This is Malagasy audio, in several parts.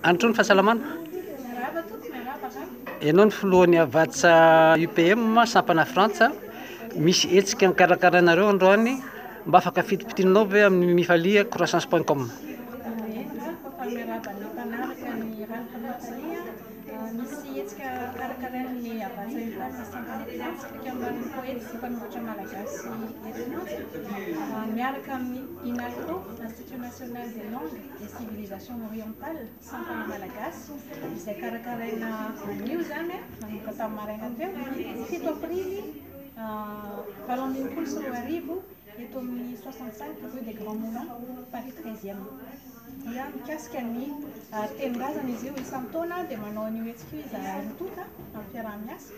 Andro ny fahasalamana. Miarahaba tompoko, miarahaba rano. Ianao ny filohan'ny Havatsa UPM sampana Frantsa. Misy hetsika nokarakarainareo androany. Mba afaka fintimpitinao ve amin'ny mifalia croissance point com? Eny ralph fa miarahaba ny mpanaraka ny ralph mifalia. Misy hetsika karakarain'ny Havatsa UPM sampana Frantsa, fikambanan'ny poety sy mpanoratra malagasy eto Frantsa, miaraka amin'ny INALCO, Institut National des Langues et Civilisations Orientales, sampana malagasy, izay karakaraina anio izany, nanomboka tamin'ny maraina teo, 7 aprily 2018, eto amin'ny 65 rue des Grands Moulins, Paris 13e. Dia mikasika ny tenin-drazana izy io, isan-taona dia manao an'io hetsika io izahay roa tonta amin'ny fiaraha-miasa.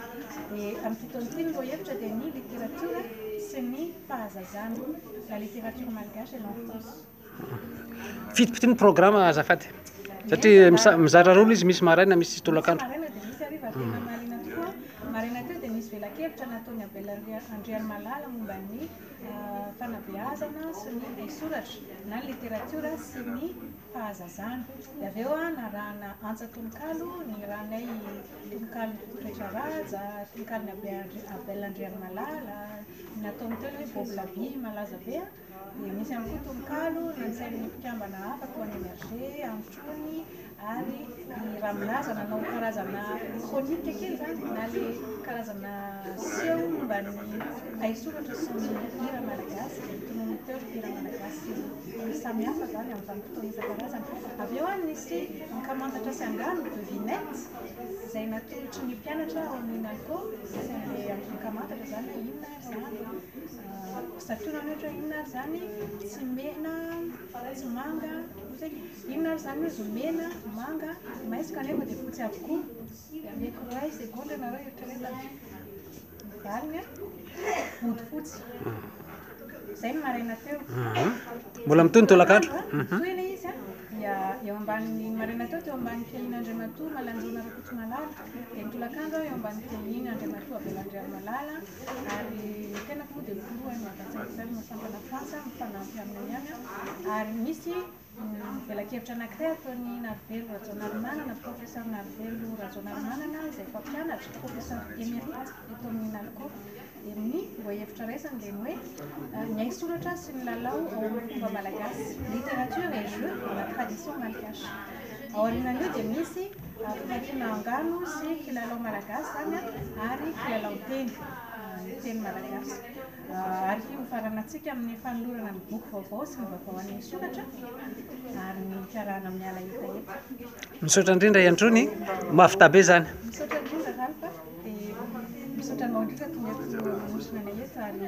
Dia amin'ity taona ity ny lohahevitra dia ny literatiora sy ny fahazazana, la littérature malgache et l'enfance. Fitipity ny programme azafady satria mizara roa izy misy maraina misy tolakandro. Misy maraina dia misy hariva tena mahaliana tokoa. Maraina teo dia nisy velakevitra nataon'i Abel Andriarimalala momba ny fanabeazana sy ny haisoratra na ny literatiora sy ny fahazazana. Dia avy eo narahana antsa tononkalo niarahanay tononkalon'i Toetra Raja, tononkalon'i Abel Andriarimalala, ny nataony teo ilay hoe Bob Labi malaza be. Dia misy ihany koa tononkalo nantsain'ny mpikambana hafa toa an'i MRG, Antrony ary i Ramilaza nanao karazana chronique kely izany na ilay karazana seho momba ny haisoratra sy ny hira malagasy, tonon'ny teo ny hira malagasy samihafa izany amin'ny vanim-potoana isan-karazany. Avy eo nisy ankamantatra sy angano, devinette, izay natolotry ny mpianatra ao amin'ny INALCO, sy an'ilay ankamantatra izany hoe inona ary izany. Santionany ohatra hoe inona ary izany tsy mena, tsy manga, inona ary izany hoe mena, manga, maitso kanefa dia fotsy avokoa. Dia ameko iray segondra ianareo eritreretana. Ny valiny an, bodofotsy. Izay no maraina teo. Mbola mitohy ny tolakandro. Mitohy ilay izy an, dia eo ambanin'ny maraina teo, teo ambanin'ny fiahian'Andriamatoa Malanjona Rakotomalala. Dia ny tolakandro eo ambanin'ny fiahian'Andriamatoa Abel Andriarimalala. Ary ny tenako moa dia filohan'ny Havatsa FM sampana Frantsa, mifanampy aminy ihany aho. Ary misy velakevitra anankiray ataon'i Narivelo Rajaonarimanana, Professeur Narivelo Rajaonarimanana, izay mpampianatra, Professeur émérite eto amin'ny INALCO. Dia ny lohahevitra raisiny dia ny hoe ny haisoratra sy ny lalao ao amin'ny fomba malagasy, littérature et jeux dans la tradition malgache. Aorianan'io dia misy famakiana angano sy kilalao malagasy izany ary kilalao teny, ny teny malagasy. Ary hofaranantsika amin'ny fanolorana ny boky vaovao sy ny vaovao an'ny soratra ary ny fiarahana miala hetaheta. Misaotra indrindra Iantrony, mahavita be izany. Misaotra indrindra Ralph, dia misaotra anao indrindra tonga eto manosona anay eto ary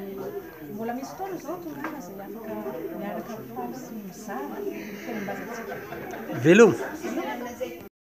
mbola misy fotoana izao tongava izay afaka miaraka mifaly sy mizara ny fomban-drazantsika. Veloma.